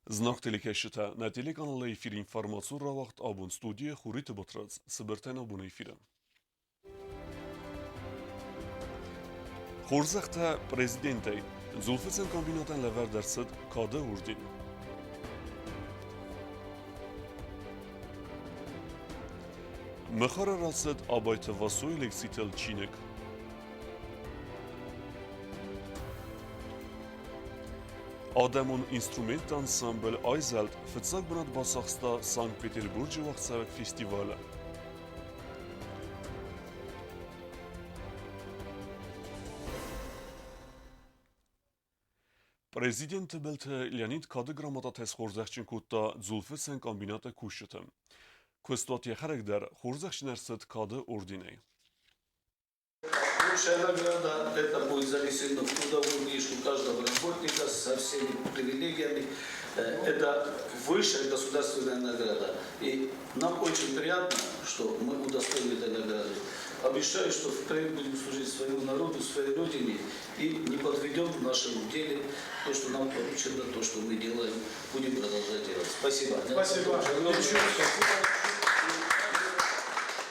Знаг телекӕсджытӕ, нӕ телеканалы эфиры информацион рауагъд абон студийы Хуриты Батрадз, цыбыртӕн абоны эфиры. Хорзӕхтӕ президентӕй дзулфыцӕн комбинатӕн лӕвӕрд ӕрцыд кады орден. Мыхуыры рацыд Абайты Васойы лекцитыл чиныг. Адӕмон инструментты ансамбль «Айзӕлд» фыццаг бынат бацахста Санкт-Петербурджы уагъдцӕуӕг фестивалы. Президент Тыбылты Леонид кады грамотатӕ схорзӕхджын кодта дзулфыцӕн комбинаты кусджыты. Куыстуат йӕхӕдӕг дӕр хорзӕхджын ӕрцыд кады орденӕй. Лучшая награда – это будет занесено в трудовую книжку каждого работника со всеми привилегиями. Это высшая государственная награда. И нам очень приятно, что мы удостоены этой награды. Обещаю, что впредь будем служить своему народу, своей родине и не подведем в нашем деле то, что нам поручено, то, что мы делаем, будем продолжать делать. Спасибо. Спасибо.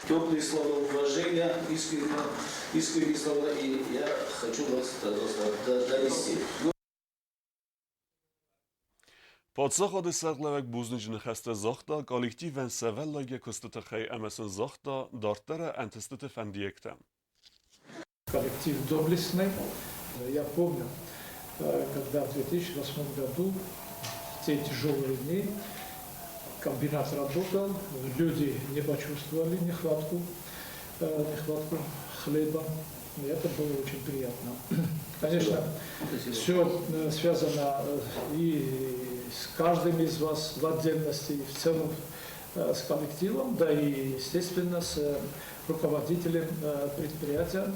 Теплые слова уважения, искренние, искренние слова, и я хочу вас донести. Паддзахады сӕргълӕууӕг бузныджы ныхӕстӕ загъта коллективӕн сӕ вӕллайгӕ куысты тыххӕй ӕмӕ сын загъта дарддӕры ӕнтыстыты фӕндиӕгтӕ. Коллектив доблестный. Я помню, когда в 2008 году, в те тяжелые дни, комбинат работал, люди не почувствовали нехватку хлеба. И это было очень приятно. Конечно, все связано и с каждым из вас в отдельности, и в целом с коллективом, да и, естественно, с руководителем предприятия.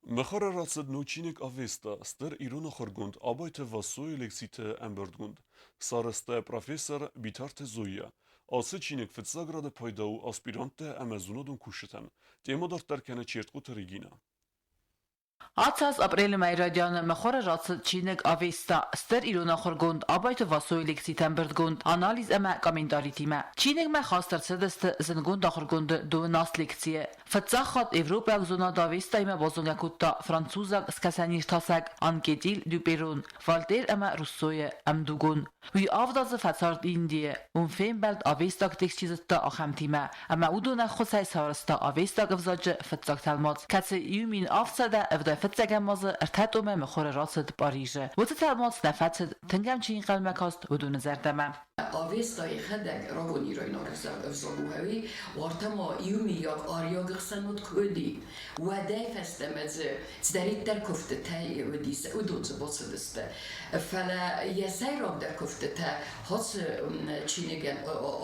Мыхуыры рацыд ног чиныг Авеста, стыр ирон ахуыргонд Абайты Васойы лекциты ӕмбырдгонд. Сарӕзта профессор Битарты Зоя. Ацы чиныг фыццаг рады пайда у аспиранттӕ ӕмӕ зонадон кусджытӕн. Темӕ дарддӕр кӕны Чертхъоты Регинӕ. Ацы аз апрелы мӕйы райдианы мыхуыры рацыд чиныг Авеста, стыр ирон ахуыргонд Абайты Васойы лекцитӕ ӕмбырдгонд анализ ӕмӕ комментаритимӕ. Чиныгмӕ хаст ӕрцыдысты зындгонд ахуыргонды дыууын лекцийы. Фыццаг хатт европӕйаг зонад Авестаимӕ базонгӕ кодта французаг скӕсӕниртасӕг Анкетиль Дюперрон, Вольтер ӕмӕ Руссойы ӕмдугон. Уый авд азы фӕцард Индийы, уым фембӕлд авестаг текст чи зыдта, ахӕмтимӕ, ӕмӕ уыдон ӕххуысӕй сарӕзта авестаг ӕвзаджы фыццаг тӕлмац, кӕцы 1775 азы ӕртӕ томӕй мыхуыры рацыд Парижы. Уыцы тӕлмац нӕ фӕцыд, тынг ӕм чи ӕнхъӕлмӕ каст, уыдоны зӕрдӕмӕ. Авестайы хӕдӕг рагон ирайнаг ӕвзаг у ӕви уартӕ ма иумийаг ариаг ӕхсӕн уыд куыди. Уӕдӕй фӕстӕмӕ дзы цыдӕриддӕр куывдтытӕ уыдис, уыдон дзы бацыдысты. Фӕлӕ йӕ сӕйрагдӕр куывдтытӕ ацы чиныгӕн,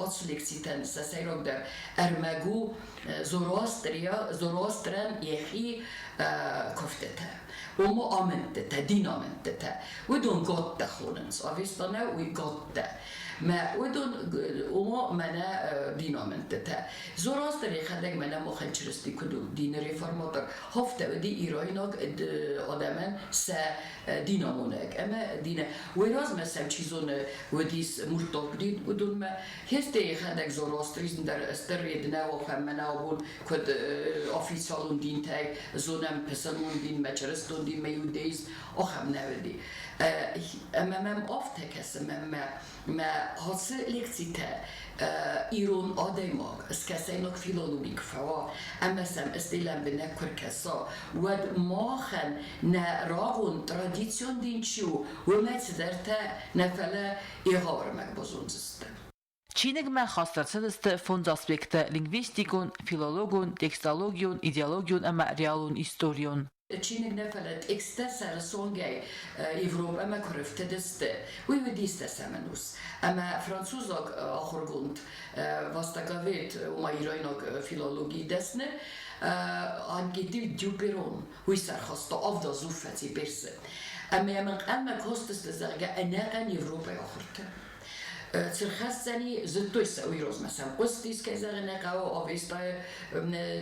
ацы лекцитӕн сӕ сӕйрагдӕр ӕрмӕг у Зороастрӕн йӕхи куывдтытӕ. Ома амындтытӕ, динамындтытӕ. Уыдон гаттӕ хонынц. Авеста нӕу, уый гаттӕ. Мӕ уыдон, ома мӕнӕ динамындтытӕ. Зороастр йӕхӕдӕг мӕнӕ махӕн Чырысти куыд у дины реформатор, афтӕ уыди ирайнаг адӕмӕн сӕ динамонӕг ӕмӕ динӕ. Уый размӕ сӕм чи зоны уыдис муртак дин уыдонмӕ. Хесте йӕхӕдӕг зороастризм дӕр стыр нӕ ахӕм мӕнӕ абон куыд официалон динтӕй зонӕм пысылмон динмӕ, чырыстон динмӕ, иудаизм, ахӕм нӕ уыди. Ӕмӕ мӕм афтӕ кӕсы, мӕнмӕ мӕ ацы лекцитӕ ирон адӕймаг скӕсӕйнаг филологи куы фӕуа ӕмӕ сӕм стӕй лӕмбынӕг куы ркӕса, уӕд махӕн нӕ рагон традицион дин чи у, уымӕй цыдӕртӕ нӕ фӕлӕ егъау ӕрмӕг базондзысты. Чиныгмӕ хаст ӕрцыдысты фондз аспекты: лингвистикон, филологон, текстологион, идеологион ӕмӕ реалон историон. Чиныг нӕ, фӕлӕ тексттӕ сӕрысонгӕй Европӕмӕ куы рыфтыдысты, уый уыдис дӕсӕм ӕнус. Ӕмӕ французаг ахуыргонд Востоковед, ома ирайнаг филологийы дӕсны, Анкетил Дюперон уый сӕрхаста авдазу фӕци Персы. Ӕмӕ йӕм ӕнхъӕлмӕ кастысты, зӕгъгӕ, ӕнӕхъӕн Европӕйы ахуырты. Цы рхӕсдзӕни, зыдтой сӕ уый размӕ сӕм хъуыстис, кӕй зӕгъын нӕ хъӕуы, Авестайы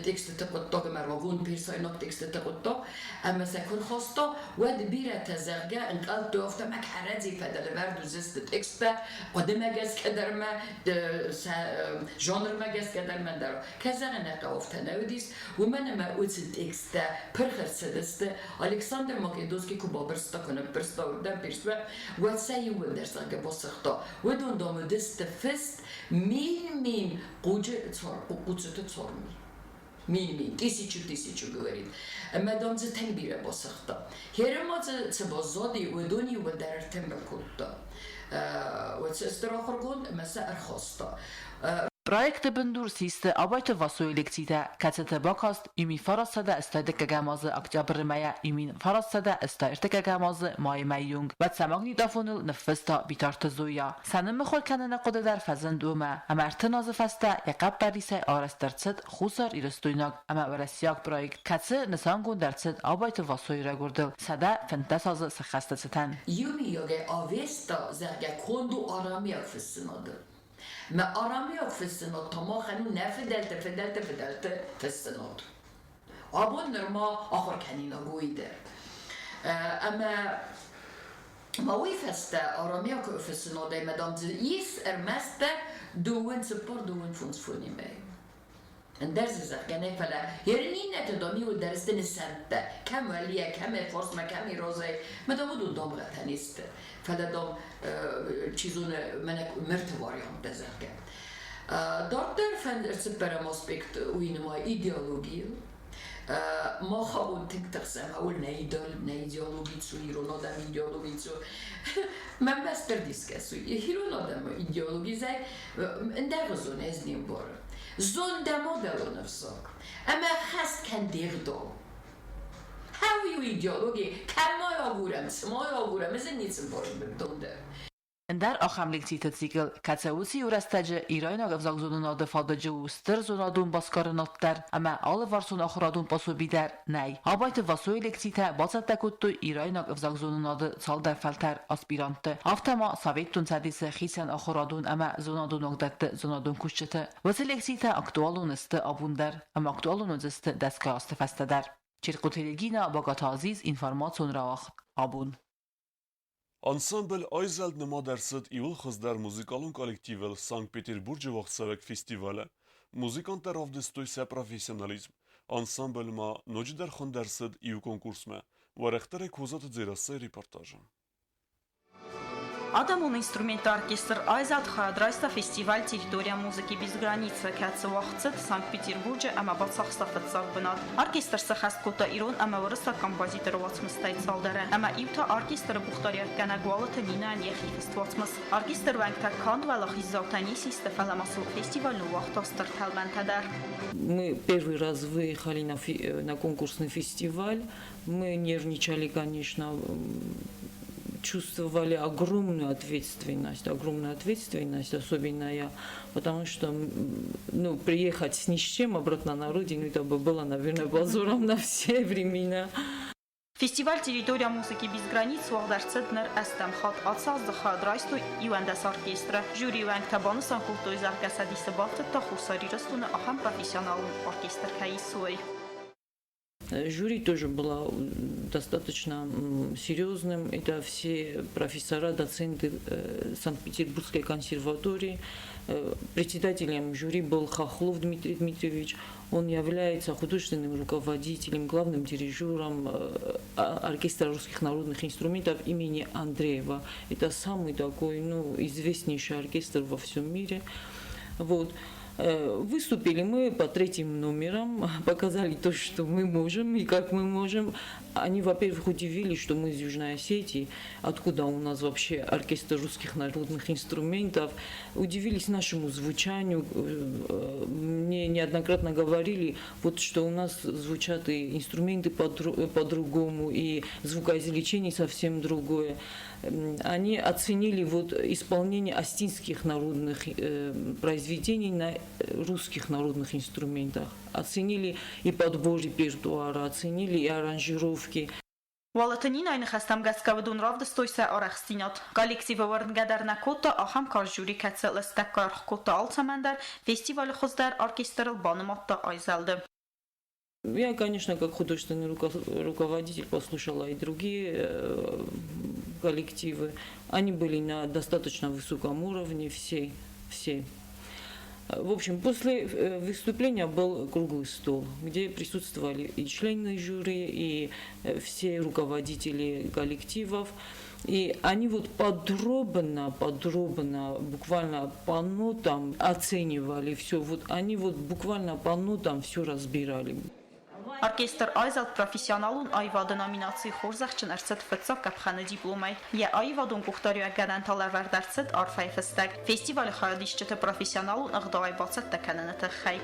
текстыты хъуыддаг ӕмӕ рагон персайнаг текстыты хъуыддаг. Ӕмӕ сӕ куы рхаста, уӕд бирӕтӕ, зӕгъгӕ, ӕнхъӕлдтой афтӕ, мӕ кӕрӕдзи фӕдыл ӕвӕрд уыдзысты тексттӕ, хъуыдымӕ гӕсгӕ дӕр ма, сӕ жанрмӕ гӕсгӕ дӕр ма дӕр. Кӕй зӕгъын нӕ хъӕуы, афтӕ нӕ уыдис, уымӕн ӕмӕ уыцы тексттӕ пырх ӕрцыдысты, Александр Македонский куы бабырста, куы ныббырста уырдӕм Персмӕ, уӕд сӕ иууылдӕр, зӕгъгӕ, басыгъта. Уыдон, дам, уыдысты фыст мин-мин хъуджы хъуццыты цармыл. Мин-мин, тысячу тысячу, говорит. Ӕмӕ, дам, дзы тынг бирӕ басыгъта. Херы дзы цы баззади, уыдон иууылдӕр ӕртымбыл кодта. Уӕд сӕ стыр ахуыргонд ӕмӕ сӕ ӕрхаста. Проекты бындур систы Абайты Васойы лекцитӕ, кӕцыты бакаст 1980 азы октябры мӕйӕ 1983 азы майы мӕйы онг. Уӕд сӕ магнитофоныл ныффыста Битарты Зоя. Сӕ ныммыхуыр кӕныны хъуыды дӕр фӕзынд уымӕ, ӕмӕ 30 азы фӕстӕ йӕ хъӕппӕрисӕй арӕзт ӕрцыд хуссар-ирыстойнаг ӕмӕ уӕрӕсейаг проект, кӕцы нысангонд ӕрцыд Абайты Васойы райгуырдыл 115 азы сӕххӕсты цытӕн. Иумийагӕй Авеста, зӕгъгӕ, конд у арамейаг фыссынады. Мӕ арамейаг фыссынад та махӕн у нӕ фыдӕлты фыдӕлты фыдӕлты фыссынад. Абон нырма ахуыр кӕнинаг уый дӕр. Ӕмӕ ма уый фӕстӕ арамейаг фыссынадӕй мӕ дам дзы ис ӕрмӕстдӕр дыууын цыппор дыууын фондз фонимӕ. Ӕндӕр дзы зӕгъгӕ нӕй, фӕлӕ ерын иннӕтӕ дам-иу дӕр сты нысӕнттӕ, кӕм уӕлийӕ, кӕм форсмӕ, кӕм розӕй, мӕ дам уыдон дамгъӕтӕ не сты. Фӕлӕ дам, чи зоны, мӕнӕ мырты варианттӕ, зӕгъгӕ. Дарддӕр цыппӕрӕм аспект уый нымайы идеологийыл. Мах абон тынг тыхсӕм, ауыл нӕ идол, нӕ идеологи цу, ирон адӕмы идеологи цу. Мӕнмӕ стыр дис кӕсы, ирон адӕмы идеологи зӕй ӕндӕргъуызон ӕз не мбарын. Зондӕ мадӕлон ӕвзаг ӕмӕ хӕст кӕн де гъдау. Хӕуы идеологи, кӕм ма агурӕм, цы ма агурӕм, ӕз ын ницы мбарын бынтондӕр. Ӕндӕр ахӕм лекциты цикл, кӕцы уыцы иу рӕстӕджы ирайнаг ӕвзагзонынады фадыджы у стыр зонадон басгарынад дӕр ӕмӕ алыварсон ахуырадон пособи дӕр нӕй. Абайты Васойы лекцитӕ бацӕттӕ кодтой ирайнаг ӕвзагзонынады цалдӕр фӕлтӕр аспирантты, афтӕ ма Советтон Цӕдисы хицӕн ахуырадон ӕмӕ зонадон уагдӕтты зонадон кусджыты. Уыцы лекцитӕ актуалон сты абон дӕр ӕмӕ актуалон уыдзысты дӕсгай азты фӕстӕ дӕр. Черкъуты Регина, Багаты Азиз, информацион рауагъд абон. Ансамбль «Айзӕлд» нымад ӕрцыд иууыл хуыздӕр музыкалон коллективыл Санкт-Петербурджы уагъдцӕуӕг фестивалы. Музыканттӕ равдыстой сӕ профессионализм. Ансамбль ма ноджыдӕр хуынд ӕрцыд иу конкурсмӕ. Уӕрӕхдӕрӕй Козаты Дзерассӕйы репортажы. Адӕмон инструментты оркестр «Айзӕлд» хайад райста фестиваль «Территория музыки без границ», кӕцы уагъд цыд Санкт-Петербурджы ӕмӕ бацахста фыццаг бынат. Оркестр сӕххӕст кодта ирон ӕмӕ уырыссаг композиторы уацмыстӕй цалдӕры, ӕмӕ иу та оркестры къухдариуӕггӕнӕг Уалыты Нинӕйӕн йӕхи фыст уацмыс. Оркестры уӕнгтӕ канд уӕлахиздзаутӕ не систы, фӕлӕ ма сыл фестиваль ныууагъта стыр тӕлмӕнтӕ дӕр. Мы первый раз выехали на конкурсный фестиваль. Мы нервничали, конечно, чувствовали огромную ответственность, особенно я, потому что, ну, приехать с ни с чем обратно на родину, это бы было, наверное, позором на все времена. Фестиваль «Территория музыки без границ» уагъд ӕрцыд ныр ӕстӕм хатт. Ацы аз дзы хайад райстой 11 оркестры. Жюрийы уӕнгтӕ банысан кодтой, зӕгъгӕ, Цӕдисы бафтыдта Хуссар Ирыстоны ахӕм профессионалон оркестр кӕй ис, уый. Жюри тоже было достаточно серьезным. Это все профессора, доценты Санкт-Петербургской консерватории. Председателем жюри был Хохлов Дмитрий Дмитриевич. Он является художественным руководителем, главным дирижером оркестра русских народных инструментов имени Андреева. Это самый такой, ну, известнейший оркестр во всем мире. Вот. Выступили мы по третьим номерам, показали то, что мы можем и как мы можем. Они, во-первых, удивились, что мы из Южной Осетии, откуда у нас вообще оркестр русских народных инструментов. Удивились нашему звучанию. Мне неоднократно говорили, вот, что у нас звучат и инструменты по-другому, и звукоизвлечение совсем другое. Они оценили вот исполнение осетинских народных произведений на русских народных инструментах. Оценили и подбор репертуара, оценили и аранжировки. Уалыты Нинайы ныхӕстӕм гӕсгӕ уыдон равдыстой сӕ арӕхстдзинад. Коллективы уырнгӕ дӕр нӕ кодта, ахӕм карз жюри кӕцы лыстӕггай аргъ кодта алцӕмӕн дӕр, фестивалы хуыздӕр оркестрыл банымадта Айзӕлды. Я, конечно, как художественный руководитель послушала и другие коллективы. Они были на достаточно высоком уровне, все, все. В общем, после выступления был круглый стол, где присутствовали и члены жюри, и все руководители коллективов. И они вот подробно, подробно, буквально по нотам оценивали все. Вот они вот буквально по нотам все разбирали. Оркестр Айзӕлд профессионалон аивады номинацийы хорзӕхджын ӕрцыд фыццаг къӕпхӕны дипломӕй. Йӕ аивадон къухдариуӕггӕнӕн та лӕвӕрд ӕрцыд арфӕйы фыстӕг фестивалы хайадисджыты профессионалон ӕгъдауӕй бацӕттӕ кӕныны тыххӕй.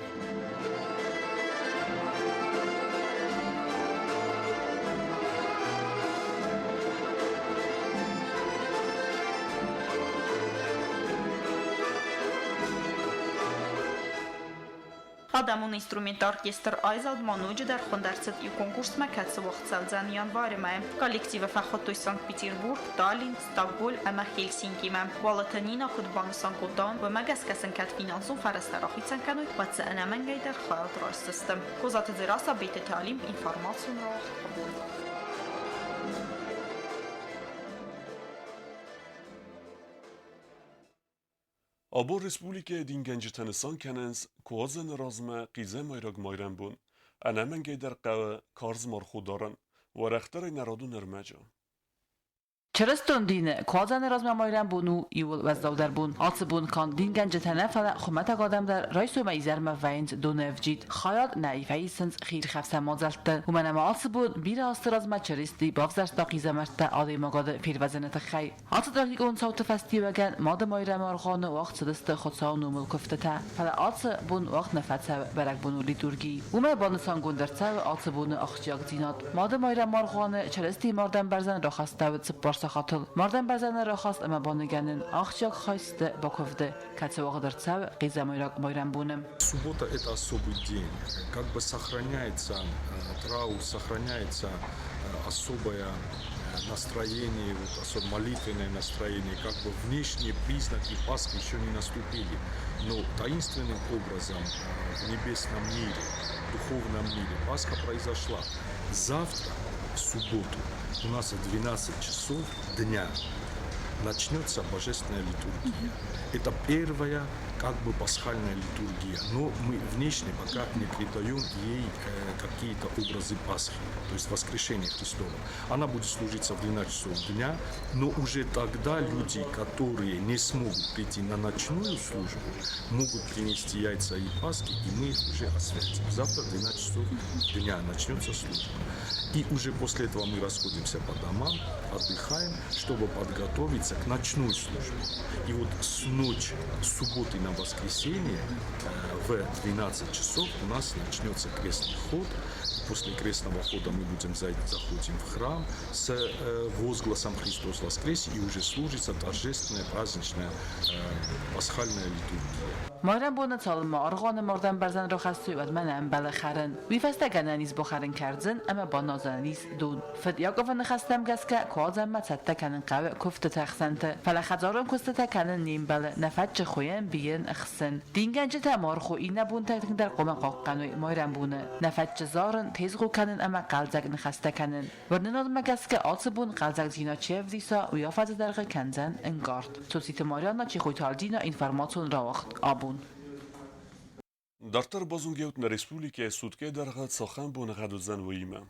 Адӕмон инструментты оркестр Айзӕлд ма ноджыдӕр хуынд ӕрцыд иу конкурсмӕ, кӕцы уагъд цӕудзӕн январы мӕйы. Коллективы фӕхуыдтой Санкт-Петербург, Таллин, Стокгольм ӕмӕ Хельсинкимӕ. Уалыты Нина куыд банысан кодта, уымӕ гӕсгӕ сын кӕд финансон фӕрӕзтӕ рахицӕн кӕной, уӕд сӕ ӕнӕмӕнгӕй дӕр хайад райсдзысты. Козаты Дзерассӕ, Бететы Алим, информацион рауагъд абон. Абон республикӕйы дингӕнджытӕ нысан кӕнынц Куадзӕны размӕ хъизӕмайраг майрӕмбон. Ӕнӕмӕнгӕй дӕр хъӕуы карз мархо дарын, уӕрӕхдӕрӕй нӕ радон ӕрмӕджы. Чырыстон дины Куадзӕны размӕ майрӕмбон у иууыл уӕззаудӕр бон. Ацы бон канд дингӕнджытӕ нӕ, фӕлӕ хуымӕтӕг адӕм дӕр райсомӕй изӕрмӕ вӕййынц доны ӕвджид. Хайад нӕ фӕисынц хиирхӕфсӕн мадзӕлтты, уымӕн ӕмӕ ацы бон бирӕ азты размӕ Чырысти бавзӕрста хъизӕмӕрттӕ адӕймагады фервӕзыны тыххӕй. Ацы трагикон цауты фӕстиуӕгӕн Мады Майрӕмы аргъуаны уагъд цыдысты Хуыцауы номыл куывдтытӕ, фӕлӕ ацы бон уагъд нӕ фӕцӕуы бӕрӕгбонон литурги. Уымӕй банысангонд ӕрцӕуы ацы боны ахсджиагдзинад. Мады Майрӕмы аргъуаны Чырыстийы мардӕмбӕрзӕн рахастӕуы 4 сахатыл. Мардӕмбӕрзӕны рахаст ӕмӕ баныгӕнын ахсджиаг хай сты бакуывды, кӕцы уагъд ӕрцӕуы хъизӕмайраг майрӕмбоны. Суббота – это особый день. Как бы сохраняется траур, сохраняется особое настроение, вот, особо молитвенное настроение, как бы внешние признаки Пасхи еще не наступили. Но таинственным образом в небесном мире, в духовном мире Пасха произошла. Завтра, в субботу, у нас в 12 часов дня начнется божественная литургия. Это первая как бы пасхальная литургия, но мы внешне пока не придаем ей какие-то образы Пасхи, то есть воскрешения Христова. Она будет служиться в 12 часов дня, но уже тогда люди, которые не смогут прийти на ночную службу, могут принести яйца и Пасхи, и мы их уже освятим. Завтра в 12 часов дня начнется служба. И уже после этого мы расходимся по домам, отдыхаем, чтобы подготовиться к ночной службе. И вот с ночи, с субботы на воскресенье в 12 часов у нас начнется крестный ход. После крестного хода мы будем заходим в храм с возгласом «Христос воскресе» и уже служится торжественная праздничная пасхальная литургия. Майрӕмбоны цалынмӕ аргъуаны мардӕмбӕрзӕн рахӕссой, уӕдмӕ нӕ ӕмбӕлы хӕрын. Уый фӕстӕ гӕнӕн ис бахӕрын кӕрдзын ӕмӕ баназӕн ис дон. Фыд Яковы ныхӕстӕм гӕсгӕ, куадзӕнмӕ цӕттӕ кӕнын хъӕуы куывдтыты ӕхсӕнты, фӕлӕ хӕдзарон куыстытӕ кӕнын не мбӕлы, нӕ фӕтчы хуыйӕн, бийын, ӕхсын. Дингӕнджытӕ мархо иннӕ бонтӕй тынгдӕр хъуамӕ хъахъхъӕной майрӕмбоны. Нӕ фӕтчы зарын, тезгъо кӕнын ӕмӕ хъӕлдзӕг ныхӕстӕ кӕнын. Уырнынадмӕ гӕсгӕ ацы бон хъӕлдзӕгдзинад чи ӕвдиса, уый афӕдзы дӕргъы кӕндзӕн ӕнкъард. Цоциты Марьяна, Чехойты Альдина, информацион рауагъд абон. Дарддӕр базонгӕут нӕ республикӕйы суткӕйы дӕргъы цахӕм боныгъӕд уыдзӕн, уыимӕ.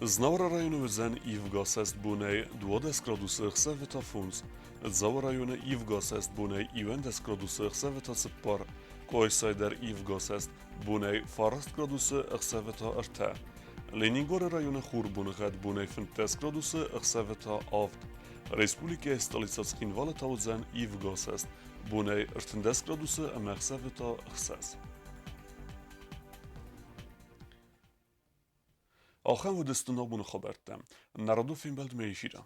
Знауыры районы уыдзӕн ивгӕ цӕстбонӕй 12 градусы ӕхсӕвы та 5, Дзауы районы ивгӕ цӕстбонӕй 11 градусы ӕхсӕвы та 4, Къуайсайы дӕр ивгӕ цӕст бонӕй 9 градусы ӕхсӕвы та 3. Ленингоры районы хурбоныгъӕд бонӕй 15 градусы ӕхсӕвы та 7. Республикӕйы столицӕ Цхинвалы та уыдзӕн ивгӕ цӕст бонӕй 13 градусы ӕмӕ ӕхсӕвы та 6. Ахӕм уыдысты ногбоны хабӕрттӕ. Народу фембӕлдмӕ эфиры.